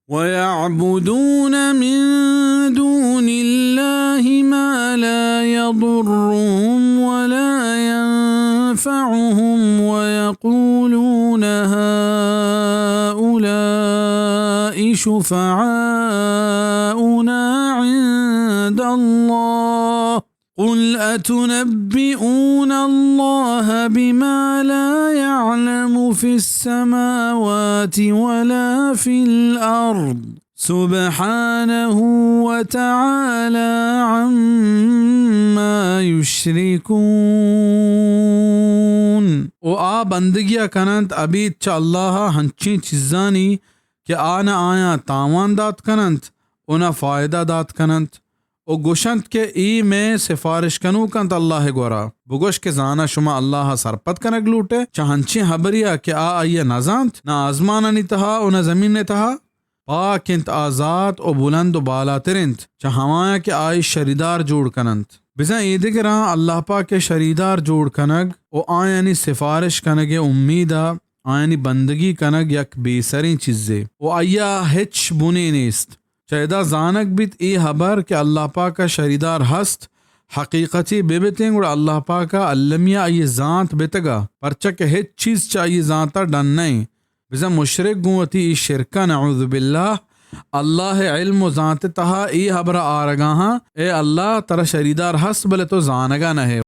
ويعبدون من دون الله ما لا يضرهم ولا ينفعهم ويقولون هؤلاء شفعاؤنا عند الله قل أتنبئون الله بما لا يعلم في السماوات ولا في الأرض سبحانه وتعالى عما يشركون۔ و آ بندگی ءَ کننت ابید چہ اللہ ءَ ہنچیں چیزانی کہ آ نہ آیاں تاوان دات کننت و نہ فائدہ دات کننت۔ و گوشنت کہ اے مئے سفارش کنوک انت اللہ ءِ گورا۔ بگوش کہ زاناں شما اللہ ءَ سرپد کنگ لوٹ ئے چہ ہنچیں ہبرے ءَ کہ آ آئی ءَ نہ زانت، نہ آزمانانی تہا و نہ زمین ءِ تہا؟ پاک انت آ ذات و بلند و بالاتر انت چہ ہمایاں کہ آئی شریدار جوڑ کننت۔ بزاں اے دگراں اللہ پاک ءِ شریدار جوڑ کنگ و آیانی سفارش کنگ ءِ امید ءَ آیانی بندگی کنگ یک بے سریں چیزے و آئی ءَ ہچ بنے نیست۔ چہ ادا زانگ بیت اے ہبر کہ اللہ پاک ءَ شریدار ہست، حقیقتے بہ بتیں گڑا اللہ پاک ءَ المی ءَ آئی ءِ زانت بتگ ءَ، پرچا کہ ہچ چیز چہ آئی ءِ زانت ءَ ڈن نہ ایں۔ بزاں مشرک گوں وتی اے شرک ءَ نعوذ باللہ اللہ ءِ علم و زانت ءِ تہا اے ہبر ءَ آرگ ءَ آں، اے اللہ ترا شریدار ہست بلے تو زانگ ءَ نہ ئے۔